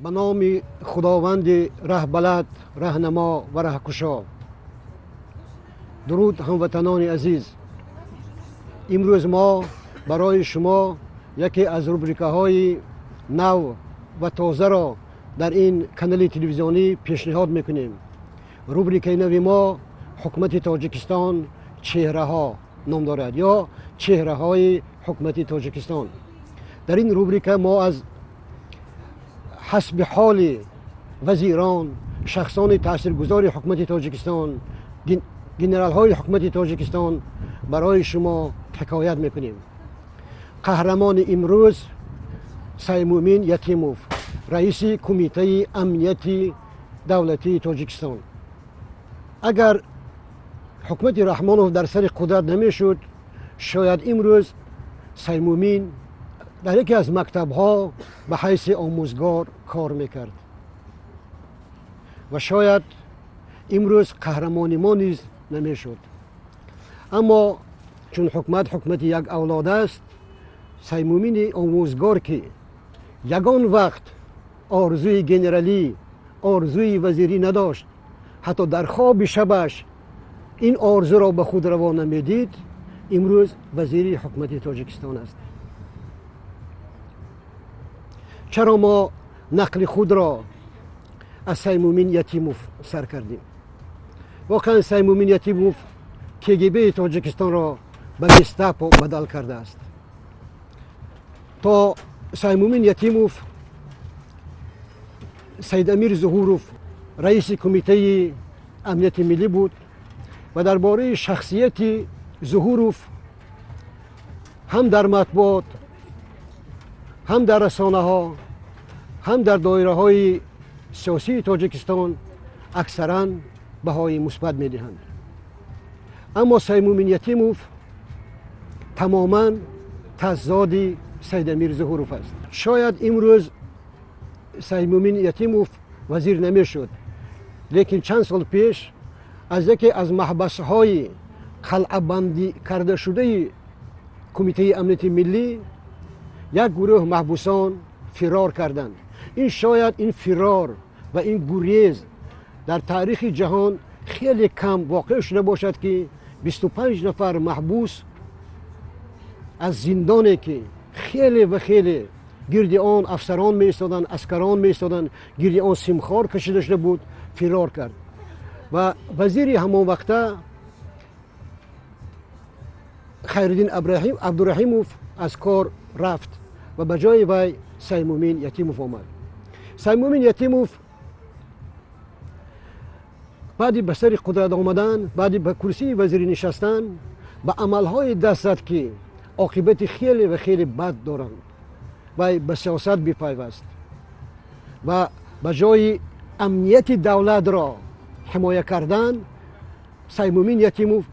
Ба номи Худованди раҳбалад, раҳнамо ва раҳкушо. Дуруд, ҳамватанони азиз. Имрӯз мо барои шумо яке аз рубрикаҳои нав ва тозаро дар ин канали телевизионӣ пешниҳод мекунем. Рубрикаи нави мо «Ҳукумати Тоҷикистон: чеҳраҳо» ном дорад ё чеҳраҳои ҳукумати Тоҷикистон. Дар ин рубрика мо аз ҳасби ҳоли вазирон, шахсони таъсиргузори ҳукумати Тоҷикистон, генералҳои ҳукумати Тоҷикистон барои шумо ҳикоят мекунем. Қаҳрамони имрӯз Саймумин Ятимов, раиси Кумитаи амнияти давлатии Тоҷикистон. Агар ҳукумати Раҳмонов дар сари қудрат намешуд, шояд имрӯз Саймумин дар яке аз мактабҳо ба ҳайси омӯзгор кор мекард ва шояд имрӯз қаҳрамони мо низ намешуд. Аммо чун ҳукумат ҳукумати як авлод аст, Саймумини омӯзгор, ки ягон вақт орзуи генералӣ, орзуи вазирӣ надошт, ҳатто дар хоби шабаш ин орзуро ба худ раво намедид, имрӯз вазири ҳукумати Тоҷикистон аст. Чаро мо нақли худро аз Саймумин Ятимов сар кардем? Воқеан, Саймумин Ятимов КГБи Тоҷикистонро ба гестапо бадал кардааст. То Саймумин Ятимов Саидамир Зуҳуров раиси Кумитаи амнияти миллӣ буд ва дар бораи шахсияти Зуҳуров ҳам дар матбуот, ҳам дар расонаҳо, ҳам дар доираҳои сиёсии Тоҷикистон аксаран баҳои мусбат медиҳанд. Аммо Саймумин Ятимов тамоман таззоди Сайдамир Зуҳуров аст. Шояд имрӯз Саймумин Ятимов вазир намешуд, лекин чанд сол пеш аз яке аз маҳбасҳои қалъабандӣ кардашудаи Кумитаи амнияти миллӣ як гурӯҳ маҳбусон фирор карданд. Ин шояд ин фирор ва ин гурез дар таърихи ҷаҳон хеле кам воқеъ шуда бошад, ки 25 нафар маҳбус аз зиндоне, ки хеле ва хеле гирди он афсарон меистоданд, аскарон меистоданд, гирди он симхор кашида шуда буд, фирор кард. Ва вазири ҳамон вақта Хайриддин Абдураҳимов аз кор рафт ва ба ҷои вай Саймумин Ятимов омад. Саймумин Ятимов баъди ба сари қудрат омадан, баъди ба курсии вазирӣ нишастан, ба амалҳое даст зад, ки оқибати хеле ва хеле бад доранд. Вай ба сиёсат бипайваст ва ба ҷои амнияти давлатро ҳимоя кардан, Саймумин Ятимов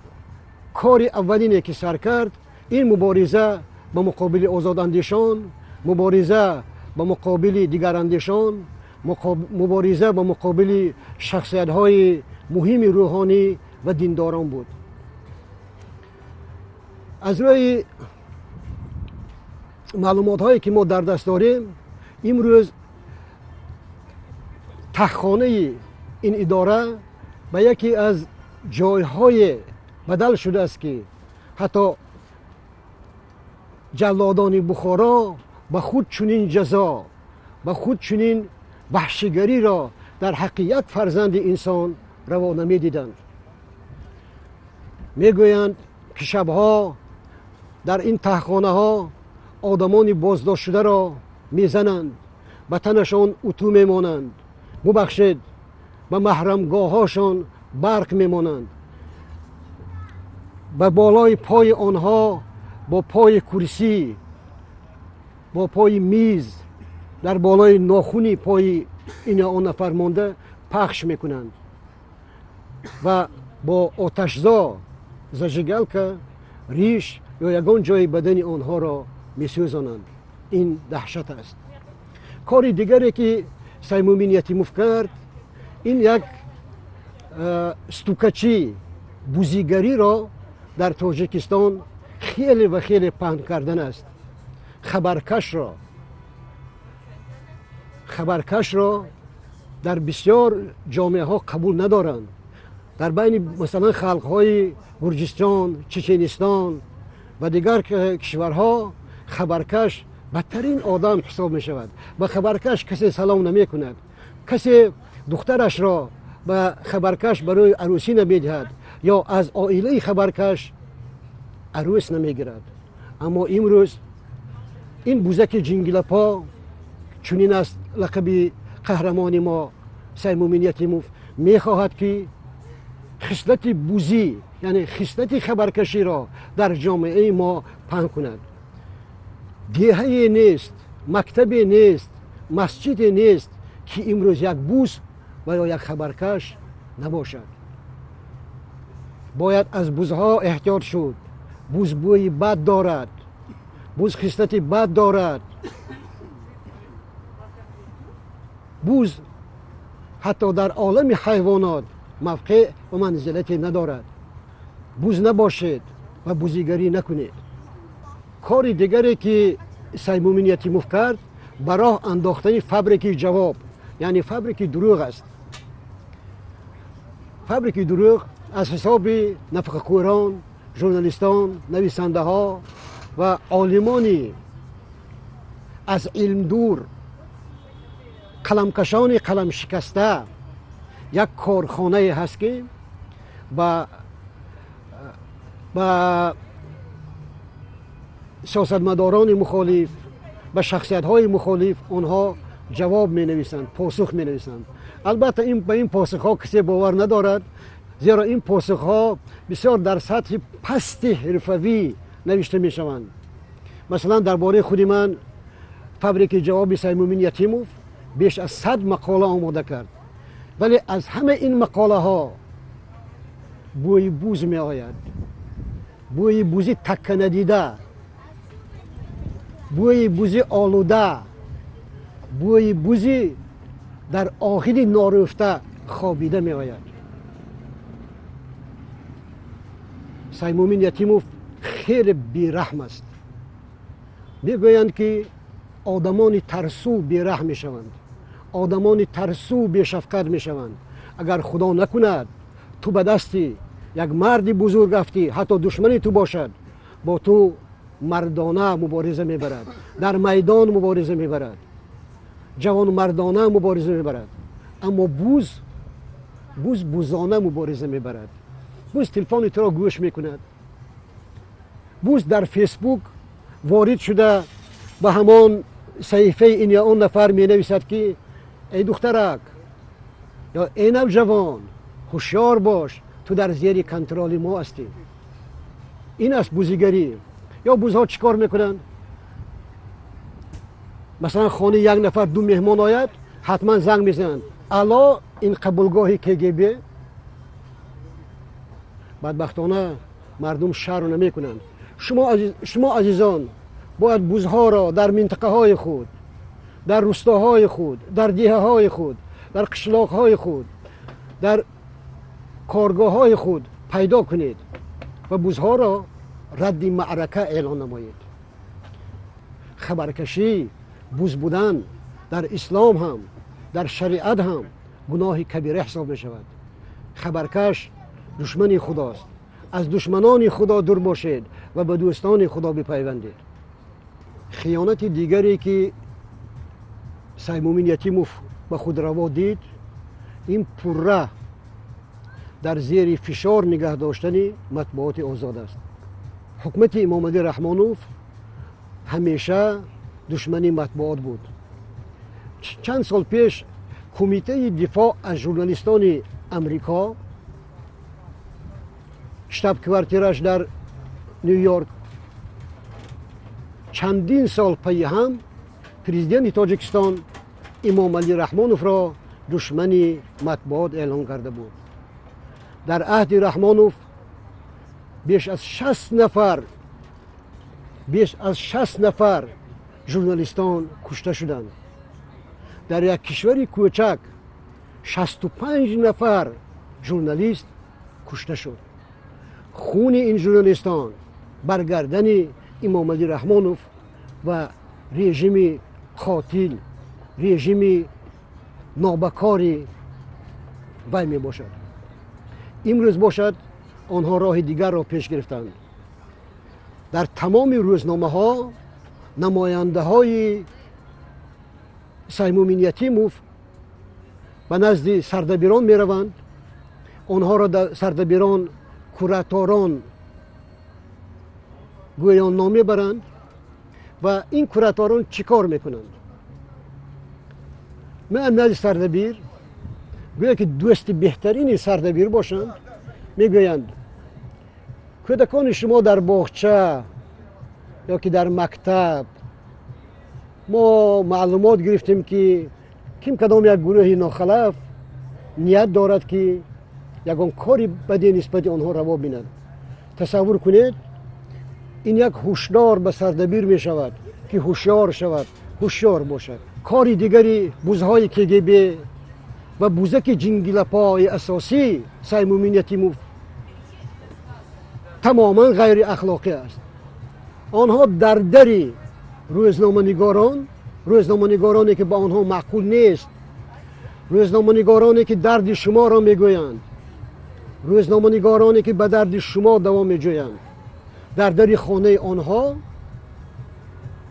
кори аввалине, ки сар кард, ин мубориза ба муқобили озодандешон, мубориза ба муқобили дигарандешон, мубориза ба муқобили шахсиятҳои муҳими рӯҳонӣ ва диндорон буд. Аз рӯи маълумотҳое, ки мо дар даст дорем, имрӯз таҳхонаи ин идора ба яке аз ҷойҳое бадал шудааст, ки ҳатто ҷаллодони Бухоро ба худ чунин ҷазо, ба худ чунин ваҳшигариро дар ҳаққи як фарзанди инсон раво намедиданд. Мегӯянд, ки шабҳо дар ин таҳхонаҳо одамони боздоштшударо мезананд, ба танашон утӯ мемонанд, бубахшед, ба маҳрамгоҳҳошон барқ мемонанд, ба болои пои онҳо бо пои курсӣ, бо пои миз, дар болои нохуни пои ин он нафар монда пахш мекунанд ва бо оташзо, зажигалка, риш ё ягон ҷои бадани онҳоро месӯзонанд. Ин даҳшат аст. Кори дигаре, ки Саймумин Ятимов кард, ин як стукачӣ, бузигариро дар Тоҷикистон хеле ва хеле паҳн кардан аст. Хабаркашро, Хабаркашро дар бисёр ҷомеаҳо қабул надоранд. Дар байни масалан халқҳои Гурҷистон, Чеченистон ва дигар кишварҳо хабаркаш бадтарин одам ҳисоб мешавад. Ба хабаркаш касе салом намекунад, касе духтарашро ба хабаркаш барои арӯсӣ намедиҳад ё аз оилаи хабаркаш арӯс намегирад. Аммо имрӯз ин бузаки ҷингилапо, чунин аст лақаби қаҳрамони мо Саймумин Ятимов, мехоҳад ки хислати бузӣ, яъне хислати хабаркаширо дар ҷомеаи мо паҳн кунад. Деҳае нест, мактабе нест, масҷиде нест, ки имрӯз як буз ва ё як хабаркаш набошад. Бояд аз бузҳо эҳтиёт шуд. Буз бӯи бад дорад, буз хислати бад дорад. Буз ҳатто дар олами ҳайвонот мавқеъ ва манзилате надорад. Буз набошед ва бузигарӣ накунед. Кори дигаре ки Саймумин Ятимов кард, ба роҳ андохтани фабрики ҷавоб, яъне фабрики дурӯғ аст. Фабрики дурӯғ аз ҳисоби нафақахӯрон, журналистон, нависандаҳо ва олимони аз илм дур, қаламкашони қаламшикаста як корхонае ҳаст, ки ба сиёсатмадорони мухолиф, ба шахсиятҳои мухолиф онҳо ҷавоб менависанд, посух менависанд. Албатта, ба ин посухҳо касе бовар надорад, зеро ин посухҳо бисёр дар сатҳи пасти ҳирфавӣ навишта мешаванд. Масалан, дар бораи худи ман фабрики ҷавоби Саймумин Ятимов беш аз 100 мақола омода кард, вале аз ҳама ин мақолаҳо бӯи буз меояд, бӯи бузи такканадида, бӯи бузи олуда, бӯи бузи дар охири норӯфта хобида меояд. Саймумин Ятимов хеле бераҳм аст. Мегӯянд, ки одамони тарсу бераҳм мешаванд, одамони тарсу бешафқат мешаванд. Агар Худо накунад, ту ба дасти як марди бузург афтӣ, ҳатто душмани ту бошад, бо ту мардона мубориза мебарад, дар майдон мубориза мебарад, ҷавонмардона мубориза мебарад. Аммо буз бузона мубориза мебарад. Буз телефони туро гӯш мекунад. Буз дар Фейсбук ворид шуда ба ҳамон саҳифаи ин ё он нафар менависад, ки эй духтарак ё эй навҷавон, ҳушёр бош, ту дар зери контроли мо ҳастӣ. Ин аст бузигарӣ. Ё бузҳо чӣ кор мекунанд? Масалан, хонаи як нафар ду меҳмон ояд, ҳатман занг мезананд: алло, ин қабулгоҳи КГБ? Бадбахтона, мардум шарм намекунанд. Шумо, азизон, бояд бузҳоро дар минтақаҳои худ, дар рустоҳои худ, дар деҳаҳои худ, дар қишлоқҳои худ, дар коргоҳҳои худ пайдо кунед ва бузҳоро радди маърака эълон намоед. Хабаркашӣ, буз будан дар ислом ҳам, дар шариат ҳам гуноҳи кабира ҳисоб мешавад. Хабаркаш душмани худост. Аз душманони худо дур бошед ва ба дӯстони худо бипайвандед. Хиёнати дигаре ки Саймумин Ятимов ба худ раво дид, ин пурра дар зери фишор нигаҳ доштани матбуоти озод аст. Ҳукумати Эмомалӣ Раҳмонов ҳамеша душмани матбуот буд. Чанд сол пеш Кумитаи дифоъ аз журналистони Амрико, штаб-квартираш дар Ню Йорк, чандин сол пайи ҳам президенти Тоҷикистон Эмомалӣ Раҳмоновро душмани матбуот эълон карда буд. Дар аҳди Раҳмонов беш аз 60 нафар журналистон кушта шуданд. Дар як кишвари кӯчак 65 нафар журналист кушта шуд. Хуни ин журналистон бар гардани Эмомалӣ Раҳмонов ва режими қотил, режими нобакори вай мебошад. Имрӯз бошад, онҳо роҳи дигарро пеш гирифтанд. Дар тамоми рӯзномаҳо намояндаҳои Саймумин Ятимов ба назди сардабирон мераванд. Онҳоро сардабирон кураторон гӯён ном мебаранд ва ин кураторон чӣ кор мекунанд? Меоянд назди сардабир, гӯё ки дӯсти беҳтарини сардабир бошанд, мегӯянд: кӯдакони шумо дар боғча ё ки дар мактаб мо маълумот гирифтем, ки ким кадом як гурӯҳи нохалаф ният дорад, ки ягон кори баде нисбати онҳо раво бинад. Тасаввур кунед, ин як ҳушдор ба сардабир мешавад, ки ҳушёр шавад, ҳушёр бошад. Кори дигари бузҳои КГБ ва бузаки ҷингилапои асосӣ Саймумин Ятимов тамоман ғайриахлоқӣ аст. Онҳо дар дари рӯзноманигорон, рӯзноманигороне ки ба онҳо маъқул нест, рӯзноманигороне ки дарди шуморо мегӯянд, рӯзноманигороне ки ба дарди шумо даво меҷӯянд, дар дари хонаи онҳо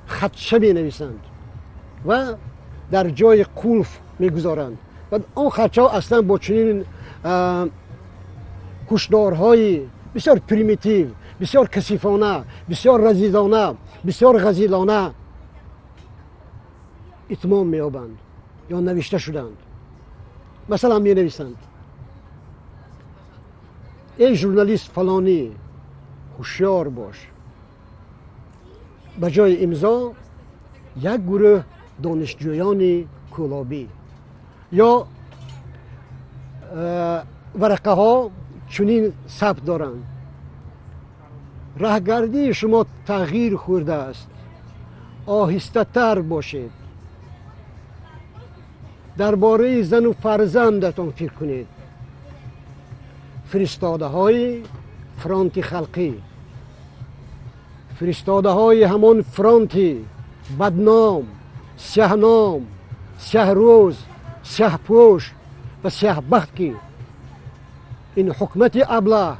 хатша менависанд ва дар ҷои қулф мегузоранд. Ва он хатшаҳо аслан бо чунин ҳушдорҳои бисёр примитив, бисёр касифона, бисёр разилона, бисёр ғазилона итмом меёбанд ё навишта шуданд. Масалан, менависанд: эй журналист фалонӣ, ҳушёр бош. Ба ҷои имзо як гурӯҳ донишҷӯёни кӯлобӣ. Ё варақаҳо чунин сабт доранд: раҳгардии шумо тағйир хӯрдааст, оҳистатар бошед, дар бораи зану фарзандатон фикр кунед. Фиристодаҳои фронти халқӣ, фиристодаҳои ҳамон фронти бадном, сиёҳном, сиёҳрӯз, сиёҳпӯш ва сиёҳбахт, ки ин ҳукумати аблаҳ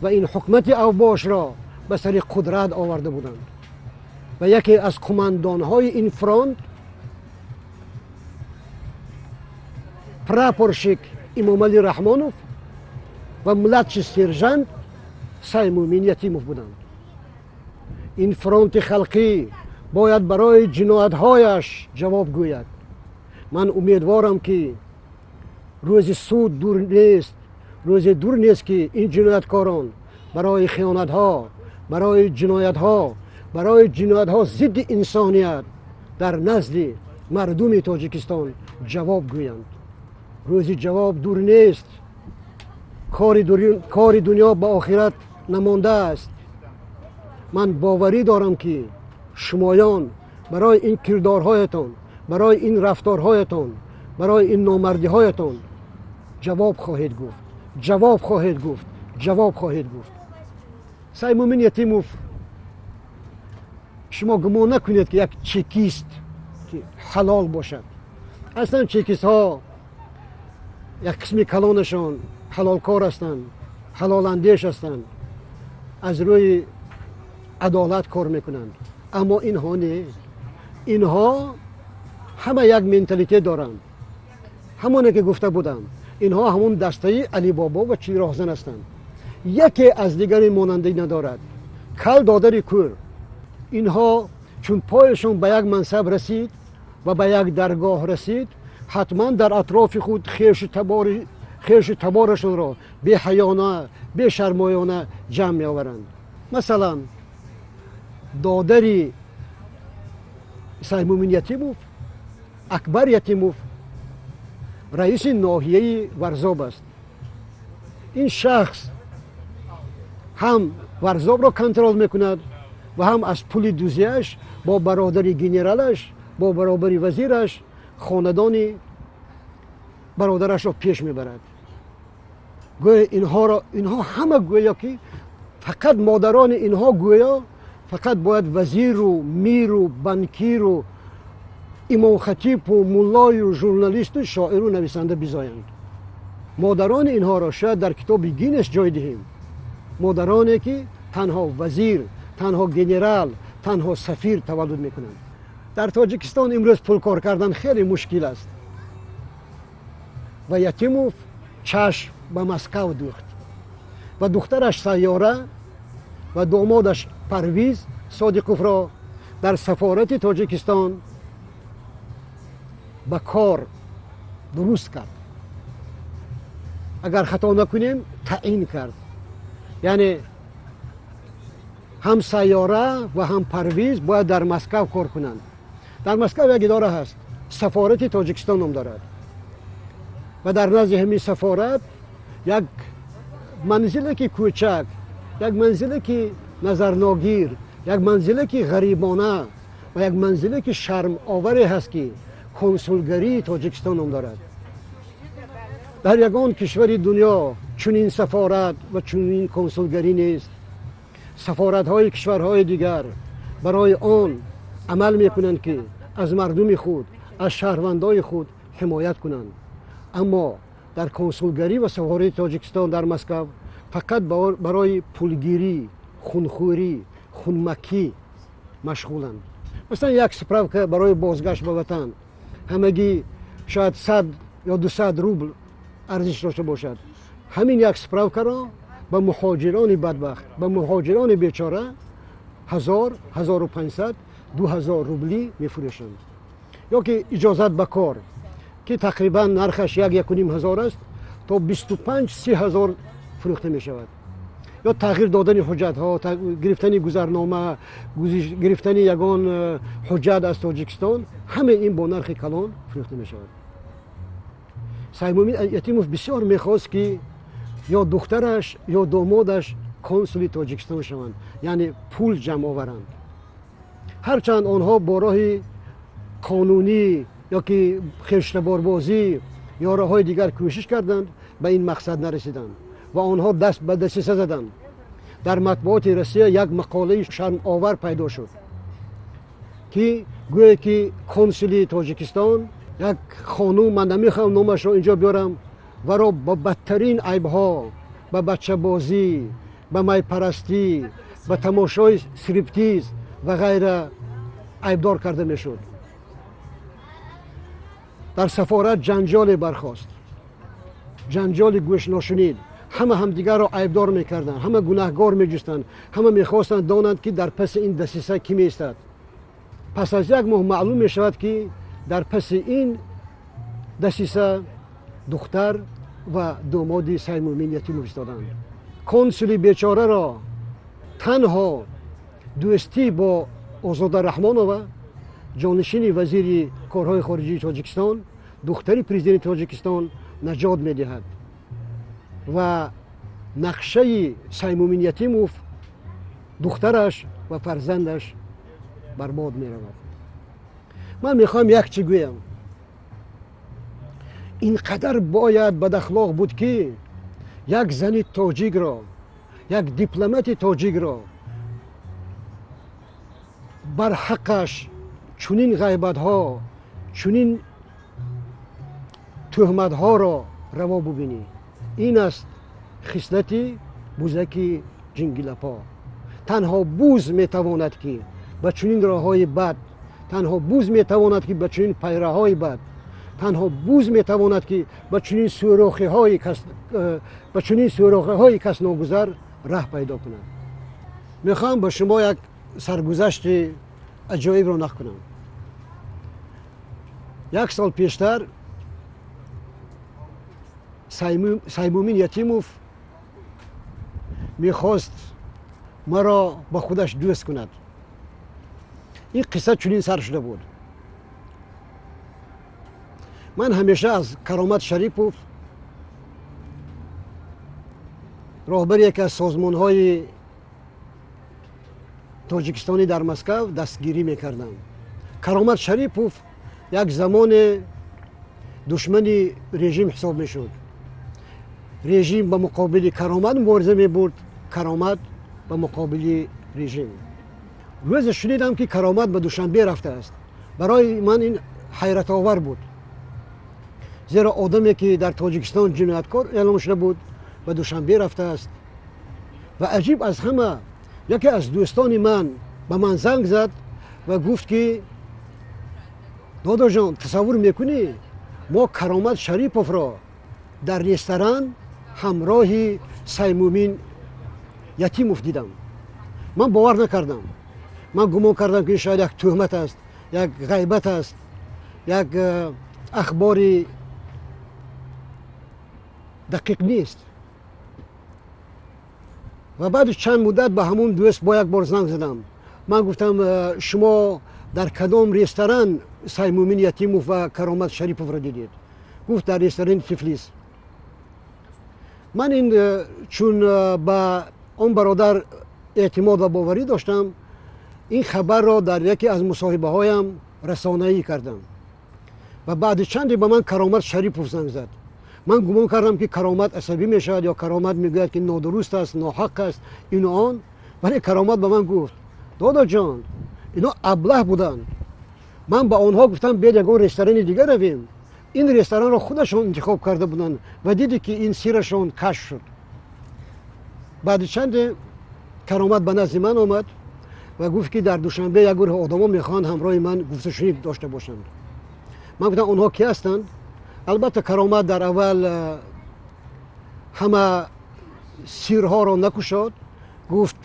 ва ин ҳукумати авбошро ба сари қудрат оварда буданд. Ва яке аз қумандонҳои ин фронт прапорщик Имомалӣ Раҳмонов ва младший сержант Саймумин Ятимов буданд. Ин фронти халқӣ бояд барои ҷиноятҳояш ҷавоб гӯяд. Ман умедворам, ки рӯзи суд дур нест, рӯзе дур нест, ки ин ҷинояткорон барои хиёнатҳо, барои ҷиноятҳо, барои ҷиноятҳо зидди инсоният дар назди мардуми Тоҷикистон ҷавоб гӯянд. Рӯзи ҷавоб дур нест. Кори дунё ба охират намондааст. Ман боварӣ дорам, ки шумоён барои ин кирдорҳоятон, барои ин рафторҳоятон, барои ин номардиҳоятон ҷавоб хоҳед гуфт, ҷавоб хоҳед гуфт, ҷавоб хоҳед гуфт. Саймумин Ятимов, шумо гумон накунед, ки як чекист ки ҳалол бошад. Аслан чекистҳо як қисми калонашон ҳалолкор ҳастанд, ҳалоландеш ҳастанд, аз рӯи адолат кор мекунанд. Аммо инҳо не, инҳо ҳама як менталитет доранд. Ҳамоне ки гуфта будам, инҳо ҳамон дастаи Алибобо ва 40 роҳзан ҳастанд. Яке аз дигаре монандагӣ надорад. Кал додари кӯр. Инҳо чун пояшон ба як мансаб расид ва ба як даргоҳ расид, ҳатман дар атрофи худ хешу таборашонро беҳаёна, бешармоёна ҷамъ меоваранд. Масалан, додари Саймумин Ятимов, Акбар Ятимов, раиси ноҳияи Варзоб аст. Ин шахс ҳам Варзобро контрол мекунад ва ҳам аз пули дузияш бо бародари генералаш, бо баробари вазираш хонадони бародарашро пеш мебарад. Гӯё инҳоро, инҳо ҳама гӯё ки фақат модарони инҳо гӯё фақат бояд вазиру миру банкиру Имомхатибу муллою журналисту шоиру нависанда бизоянд. Модарони инҳоро шояд дар китоби Гиннес ҷой диҳем. Модароне, ки танҳо вазир, танҳо генерал, танҳо сафир таваллуд мекунанд. Дар Тоҷикистон имрӯз пулкор кардан хеле мушкил аст. Ва Ятимов чашм ба Москав дӯхт ва духтараш Сайёра ва домодаш Парвиз Содиқовро дар сафорати Тоҷикистон ба кор дуруст кард. Агар хато накунем, таъин кард. Яъне ҳам Сайёра ва ҳам Парвиз бояд дар Москав кор кунанд. Дар Москав як идора ҳаст, Сафорати Тоҷикистон ном дорад, ва дар назди ҳамин сафорат як манзилаки кӯчак, як манзилаки назарногир, як манзилаки ғарибона ва як манзилаки шармоваре ҳаст, ки Консулгарии Тоҷикистон ном дорад. Дар ягон кишвари дунё чунин сафорат ва чунин консулгарӣ нест. Сафоратҳои кишварҳои дигар барои он амал мекунанд, ки аз мардуми худ, аз шаҳрвандои худ ҳимоят кунанд, аммо дар консулгарӣ ва сафорати Тоҷикистон дар Москав фақат барои пулгирӣ, хунхӯрӣ, хунмакӣ машғуланд. Масалан, як справка барои бозгашт ба ватан ҳамагӣ шояд 100 ё 200 рубл арзиш дошта бошад. Ҳамин як справкаро ба муҳоҷирони бадбахт, ба муҳоҷирони бечора 1000, 1500, 2000 рублӣ мефурӯшанд. Ё ки иҷозат ба кор, ки тақрибан нархаш як, 1500 аст, то 25-30 ҳазор фурӯхта мешавад. Ё тағйир додани ҳуҷҷатҳо, гирифтани гузарнома, гирифтани ягон ҳуҷҷат аз Тоҷикистон, ҳамаи ин бо нархи калон фурӯхта мешавад. Саймумин Ятимов бисёр мехост, ки ё духтараш, ё домодаш консули Тоҷикистон шаванд, яъне пул ҷамъ оваранд. Ҳарчанд онҳо бо роҳи қонунӣ ё ки хештаборбозӣ ё роҳҳои дигар кӯшиш карданд, ба ин мақсад нарасиданд ва онҳо даст ба дасиса заданд. Дар матбуоти Россия як мақолаи шармовар пайдо шуд, ки гӯе ки консули Тоҷикистон, як хонум, ман намехоҳам номашро инҷо биёрам, варо ба бадтарин айбҳо, ба бачабозӣ, ба майпарастӣ, ба тамошои стриптиз ва ғайра айбдор карда мешуд. Дар сафорат ҷанҷоле бархост, ҷанҷоли гӯшношунид. Ҳама ҳамдигарро айбдор мекарданд, ҳама гунаҳгор меҷустанд, ҳама мехостанд донанд, ки дар паси ин дасиса кӣ меистад. Пас аз як моҳ маълум мешавад, ки дар паси ин дасиса духтар ва домоди Саймумин Ятимов истоданд. Консули бечораро танҳо дӯстӣ бо Озода Раҳмонова, ҷонишини вазири корҳои хориҷии Тоҷикистон, духтари президенти Тоҷикистон, наҷот медиҳад ва нақшаи Саймумин Ятимов, духтараш ва фарзандаш барбод меравад. Ман мехоҳам як чӣ гӯям: ин қадар бояд бадахлоқ буд, ки як зани тоҷикро, як дипломати тоҷикро бар ҳаққаш чунин ғайбатҳо, чунин тӯҳматҳоро раво бубинӣ. Ин аст хислати бузаки ҷингилапо. Танҳо буз метавонад, ки ба чунин роҳҳои бад, танҳо буз метавонад, ки ба чунин пайраҳои бад, танҳо буз метавонад, ки ба чунин сӯрохиҳои касногузар раҳ пайдо кунад. Мехоҳам ба шумо як саргузашти аҷоибро нақл кунам. Як сол пештар Саймумин Ятимов мехост маро ба худаш дӯст кунад. Ин қисса чунин сар шуда буд. Ман ҳамеша аз Каромат Шарипов, роҳбари яке аз созмонҳои тоҷикистонӣ дар Москав, дастгирӣ мекардам. Каромат Шарипов як замоне душмани режим ҳисоб мешуд. Режим ба муқобили Каромат мубориза мебурд, Каромат ба муқобили режим. Рӯзе шунидам, ки Каромат ба Душанбе рафтааст. Барои ман ин Ҳайратовар буд, зеро одаме, ки дар Тоҷикистон ҷинояткор эълон шуда буд, ба Душанбе рафтааст. Ва аҷиб аз ҳама, яке аз дӯстони ман ба ман занг зад ва гуфт, ки додоҷон, тасаввур мекунӣ, мо Каромат Шариповро дар ресторан ҳамроҳи Саймумин Ятимов дидам. Ман бовар накардам. Ман гумон кардам, ки шояд як тӯҳмат аст, як ғайбат аст, як ахбори дақиқ нест. Ва баъди чанд муддат ба ҳамон дӯст бо як бор занг задам. Ман гуфтам: «Шумо дар кадом ресторан Саймумин Ятимов ва Каромат Шариповро дидед?» Гуфт: «Дар ресторани Тифлис». Ман ин чун ба он бародар эътимод ва боварӣ доштам, ин хабарро дар яке аз мусоҳибаҳоям расонаӣ кардам. Ва баъди чанде ба ман Каромат Шарипов занг зад. Ман гумон кардам, ки Каромат асабӣ мешавад ё Каромат мегӯяд, ки нодуруст аст, ноҳақ аст, ину он. Вале Каромат ба ман гуфт: «Додоҷон, ино аблаҳ буданд. Ман ба онҳо гуфтам, биед ягон ресторани дигар равем, ин ресторанро худашон интихоб карда буданд. Ва дидӣ, ки ин сирашон кашф шуд». Баъди чанде Каромат ба назди ман омад ва гуфт, ки дар Душанбе як гурӯҳи одамо мехоҳанд ҳамроҳи ман гуфтушунид дошта бошанд. Ман гуфтам: «Онҳо ки ҳастанд?» Албатта, Каромат дар аввал ҳама сирҳоро накушод. Гуфт: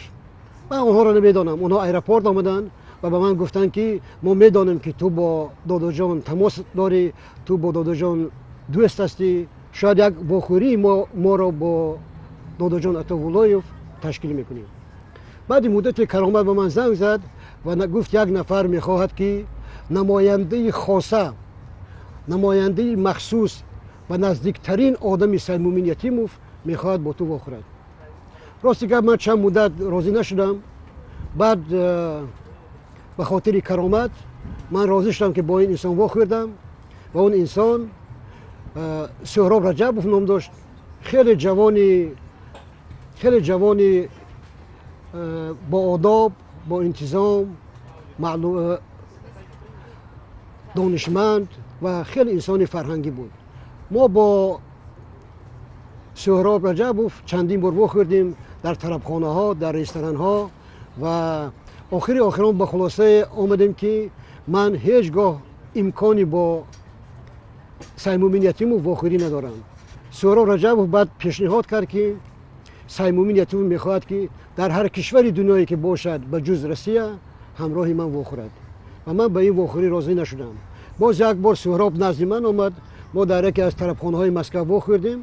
«Ман онҳоро намедонам. Онҳо аэропорт омаданд ва ба ман гуфтанд, ки мо медонем, ки ту бо додоҷон тамос дорӣ, ту бо додоҷон дӯст ҳастӣ, шояд як вохӯрии моро бо додоҷон Атовуллоев ташкил мекунем». Баъди муддате Каромат ба ман занг зад ва гуфт: «Як нафар мехоҳад, ки намояндаи хоса, намояндаи махсус ва наздиктарин одами Саймумин Ятимов мехоҳад бо ту вохӯрад». Рости гап, ман чанд муддат розӣ нашудам. Баъд ба хотири Каромат ман розӣ шудам, ки бо ин инсон вохӯрдам. Ва он инсон Суҳроб Раҷабов ном дошт. Хеле ҷавони боодоб, боинтизом, донишманд ва хеле инсони фарҳангӣ буд. Мо бо Суҳроб Раҷабов чандин бор вохӯрдем дар тарабхонаҳо, дар ресторанҳо ва охири охирон ба хулосае омадем, ки ман ҳеҷ гоҳ имкони бо Саймумин Ятимов вохӯрӣ надорам. Суҳроб Раҷабов баъд пешниҳод кард, ки Саймумин Ятимов мехоҳад, ки дар ҳар кишвари дунёе ки бошад, ба ҷуз Россия, ҳамроҳи ман вохӯрад. Ва ман ба ин вохӯрӣ розӣ нашудам. Боз як бор Суҳроб назди ман омад. Мо дар яке аз тарабхонаҳои Москва вохӯрдем.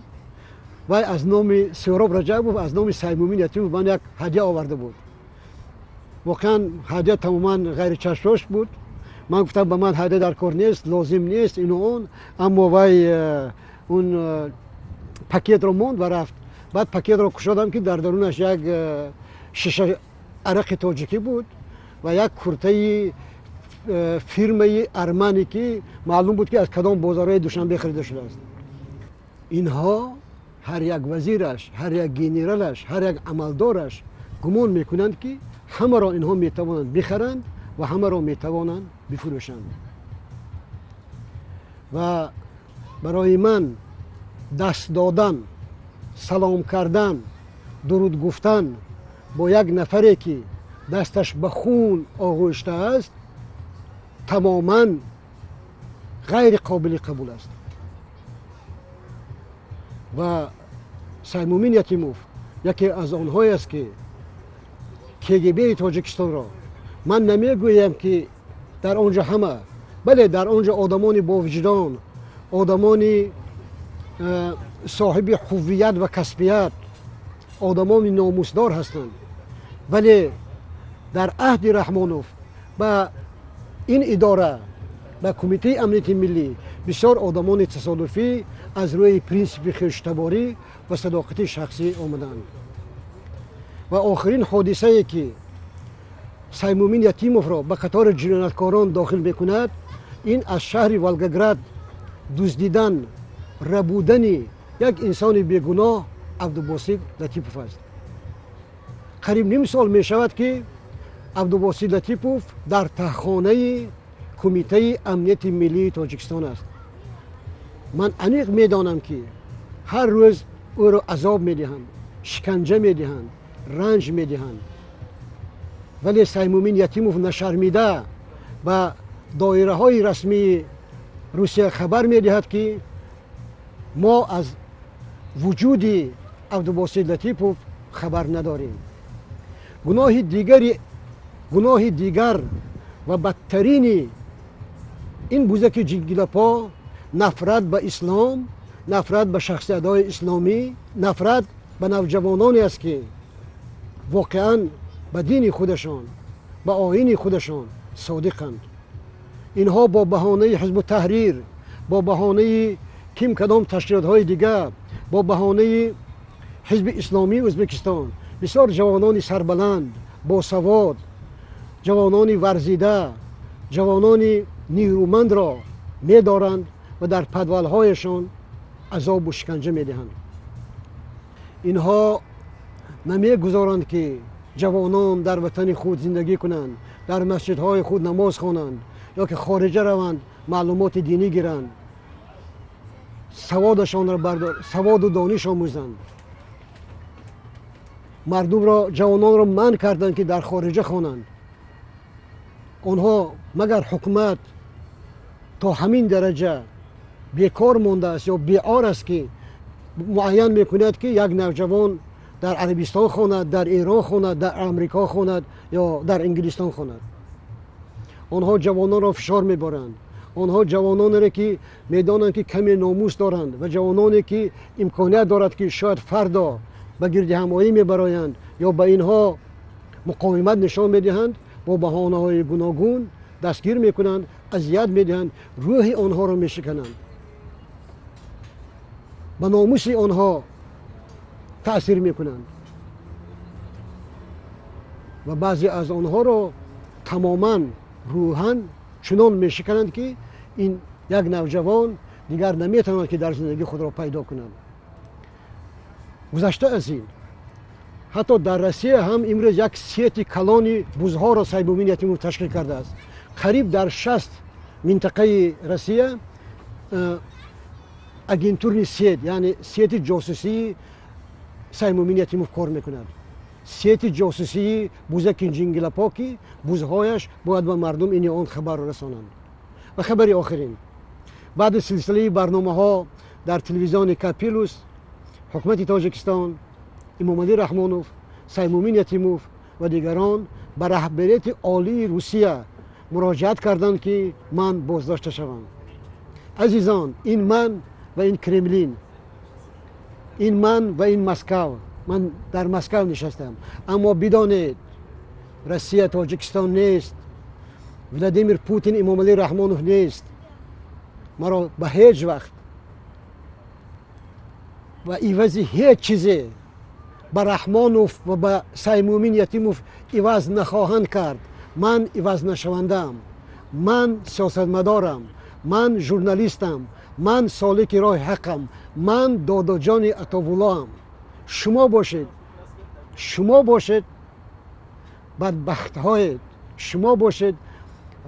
Вай аз номи Суҳроб Раҷабов, аз номи Саймумин Ятимов ман як ҳадя оварда буд. Воқеан, ҳадя тамоман ғайричашмдошт буд. Ман гуфтам, ба ман ҳадя дар кор нест, лозим нест, ину он. Аммо вай он пакетро монд ва рафт. Баъд пакетро кушодам, ки дар дарунаш як шиша арақи тоҷикӣ буд ва як куртаи фирмаи Армани, ки маълум буд, ки аз кадом бозорҳои Душанбе харида шудааст. Инҳо ҳар як вазираш, ҳар як генералаш, ҳар як амалдораш гумон мекунанд, ки ҳамаро инҳо метавонанд бихаранд ва ҳамаро метавонанд бифурӯшанд. Ва барои ман даст додан, салом кардан, дуруд гуфтан бо як нафаре, ки дасташ ба хун оғӯштааст, тамоман ғайри қобили қабул аст. Ва Саймумин Ятимов яке аз онҳое аст, ки КГБи Тоҷикистонро, ман намегӯям, ки дар он ҷо ҳама, бале, дар он ҷо одамони бовиҷдон, одамони соҳиби ҳуввият ва касбият, одамони номусдор ҳастанд. Вале дар аҳди Раҳмонов ба ин идора, ба Кумитаи амнияти миллӣ, бисёр одамони тасодуфӣ аз рӯи принсипи хештаборӣ ва садоқати шахсӣ омаданд. Ва охирин ҳодисае, ки Саймумин Ятимовро ба қатори ҷинояткорон дохил мекунад, ин аз шаҳри Волгоград дуздидан, рабудани як инсони бегуноҳ, Абдубосит Латипов аст. Қариб ним сол мешавад, ки Абдубосит Латипов дар таҳхонаи Кумитаи амнияти миллии Тоҷикистон аст. Ман аниқ медонам, ки ҳар рӯз ӯро азоб медиҳанд, шиканҷа медиҳанд, ранҷ медиҳанд, вале Саймумин Ятимов нашармида ба доираҳои расмии Русия хабар медиҳад, ки мо аз вуҷуди Абдубосит Латипов хабар надорем. Гуноҳи дигар ва бадтарини ин бузаки ҷингилапо нафрат ба ислом, нафрат ба шахсиятҳои исломӣ, нафрат ба навҷавононе аст, ки воқеан ба дини худашон, ба оини худашон содиқанд. Инҳо бо баҳонаи Ҳизбу Таҳрир, бо баҳонаи ким кадом ташкилотҳои дигар, бо баҳонаи Ҳизби Исломии Ӯзбекистон бисёр ҷавонони сарбаланд, босавод, ҷавонони варзида, ҷавонони нерӯмандро медоранд ва дар подвалҳояшон азобу шиканҷа медиҳанд. Инҳо намегузоранд, ки ҷавонон дар ватани худ зиндагӣ кунанд, дар масҷидҳои худ намоз хонанд ё ки хориҷа раванд, маълумоти динӣ гиранд, саводашонро саводу дониш омӯзанд. Мардумро, ҷавононро манъ карданд, ки дар хориҷа хонанд. Онҳо магар ҳукумат то ҳамин дараҷа бекор мондааст ё беор аст, ки муайян мекунад, ки як навҷавон дар Арабистон хонад, дар Эрон хонад, дар Амрико хонад ё дар Инглистон хонад? Онҳо ҷавононро фишор мебаранд. Онҳо ҷавононере, ки медонанд, ки каме номус доранд, ва ҷавононе, ки имконият дорад, ки шояд фардо ба гирдиҳамоӣ мебароянд ё ба инҳо муқовимат нишон медиҳанд, бо баҳонаҳои гуногун дастгир мекунанд, азият медиҳанд, рӯҳи онҳоро мешикананд, ба номуси онҳо таъсир мекунанд ва баъзе аз онҳоро тамоман рӯҳан чунон мешикананд, ки ин як навҷавон дигар наметавонад, ки дар зиндагӣ худро пайдо кунад. Гузашта аз ин, ҳатто дар Россия ҳам имрӯз як сети калони бузҳоро Саймумин Ятимов ташкил кардааст. Қариб дар 60 минтақаи Россия агентурный сеть, яъне сети ҷосусии Саймумин Ятимов кор мекунад, сети ҷосусии бузаки ҷингилапо, ки бузҳояш бояд ба мардум ин ё он хабарро расонанд. Ва хабари охирин: баъди силсилаи барномаҳо дар телевизиони Капилус ҳукумати Тоҷикистон, Эмомалӣ Раҳмонов, Саймумин Ятимов ва дигарон ба раҳбарияти олии Русия муроҷиат карданд, ки ман боздошта шавам. Азизон, ин ман ва ин Кремлин, ин ман ва ин Москав. Ман дар Москав нишастам, аммо бидонед, Россия Тоҷикистон нест, Владимир Путин Эмомалӣ Раҳмонов нест. Маро ба ҳеҷ вақт ва ивази ҳеҷ чизе ба Раҳмонов ва ба Саймумин Ятимов иваз нахоҳанд кард. Ман ивазнашавандаам, ман сиёсатмадорам, ман журналистам, ман солики роҳи ҳаққам, ман додоҷони Атовуллоам. Шумо бошед, шумо бошед бадбахтҳоед, шумо бошед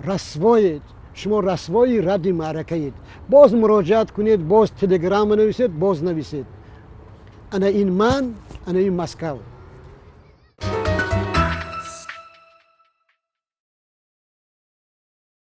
расвоед, шумо расвои радди маъракаед. Боз муроҷиат кунед, боз телеграмма нависед, боз нависед. Ана ин ман, ана ин Москав.